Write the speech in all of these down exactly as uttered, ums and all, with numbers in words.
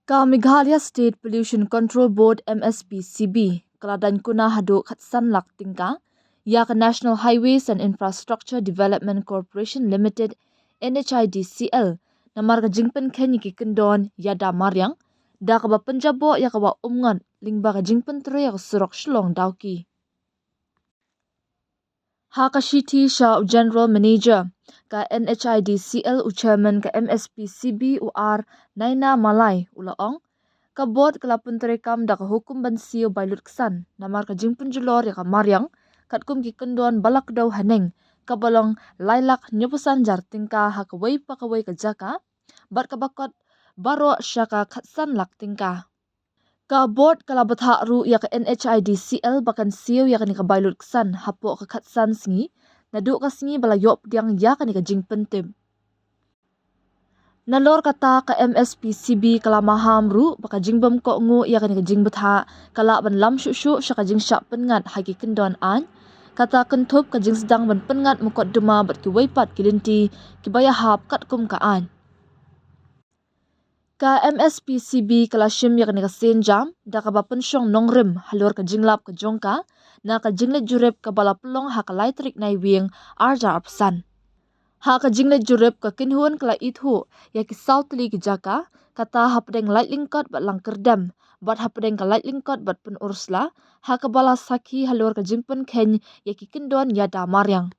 Ka Meghalaya State Pollution Control Board, M S P C B, ka la dain kuna haduh khatsan lak tyngka ïa ka National Highways and Infrastructure Development Corporation Limited, N H I D C L, namar ka jingpynkheiñ ïa ki kyndon ïada mariang, da kaba pynjaboh ïa ka wah Umngot lyngba ka jingpyntrei ïa ka surok Shillong Dawki. Ha ka shithi sha u General Manager ka N H I D C L, u Chairman ka M S P C B, u R Naina Malai, u la ong, ka board ka la pyntreikam da ka hukum ban siew bai lut ksan namar ka jingpynjulor ïa ka mariang, katkum ki kyndon ba la kdew haneng, kaba long lai lak hynñiewphew san hajar tyngka ha kawei pa kawei ka jaka, bad kaba kot baroh sha ka khatsan lak tyngka. Ka board ka la bthah ruh ïa ka N H I D C L ba kan siew ïa kane ka bai lut ksan hapoh ka khatsan sngi, naduh ka sngi ba la ïoh pdiang ïa kane ka jingpyntip. Nalor kata, ka M S P C B ka la maham ruh ba ka jingbym kohnguh ïa kane ka jingbthah ka lah ban lam shuh shuh sha ka jingshah pynngat ha ki kyndon aiñ, kata kynthup ka jingsdang ban pynngat mukotduma bad kiwei pat ki lynti kiba ïahap katkum ka aiñ. Ka M S P C B ka la shim ïa kane ka sienjam da kaba pynshong nongrim halor ka jinglap ka jong ka na ka jingleit jurip kaba la pynlong ha ka lai tarik Naiwieng, ar hajar arphew san. Ha ka jingleit jurip, ka kynhun ka la ithuh ïa ki saw tylli ki jaka, kata hapdeng Laitlyngkot bad Langkyrdem, bad hapdeng ka Laitlyngkot bad Pynursla, ha kaba la sakhi halor ka jingpynkheiñ ïa ki kyndon ïada mariang.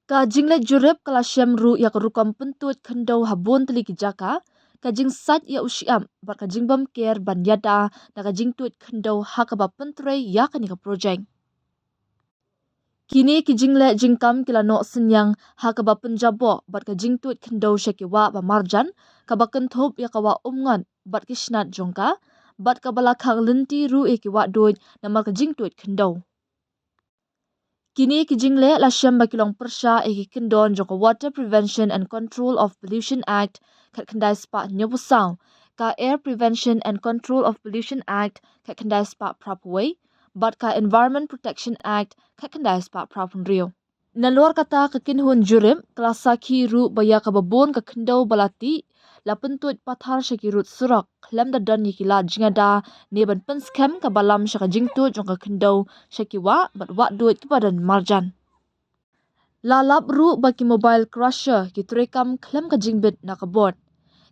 Ka jingleit jurip ka la shem ruh ïa ka rukom pyntuid khyndew ha bun tylli ki jaka, ka jingsait ïa u shyiap bad ka jingbymker ban ïada na ka jingtuid khyndew ha kaba pyntrei ïa kane ka projek. Kine ki jingleh jingkam ki la noh synñiang ha kaba pynjaboh bad ka jingtuid khyndew sha ki wah ba marjan, kaba kynthup ïa ka wah Umngot bad ki snat jong ka, bad kaba la khang lynti ruh ïa ki wah duid namar ka jingtuid khyndew. Kine ki jingleh la shem ba ki long pyrshah ïa ki kyndon jong ka Water Prevention and Control of Pollution Act, khatkhyndai spah hynñiewphew saw, ka Air Prevention and Control of Pollution Act, khatkhyndai spah phraphew wei, bad ka Environment Protection Act, khatkhyndai spah phraphew hynriew. Nalor kata, ka kynhun jurip ka la sakhi ruh ba ïa kaba bun ka khyndew ba la tih la pyntuid pathar sha ki rud surok khlem da don ïa ki lad jingada ne ban pynskhem kaba lam sha ka jingtuid jong ka khyndew sha ki wah bad wah duid kiba don marjan. La lap ruh ba ki mobile crusher ki treikam khlem ka jingbit na ka board.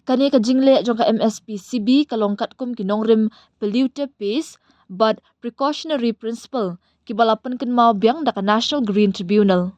Kane ka jingleh jong ka M S P C B ka long katkum ki nongrim polluter pays bad precautionary principle kiba la pynkynmaw biang da ka National Green Tribunal.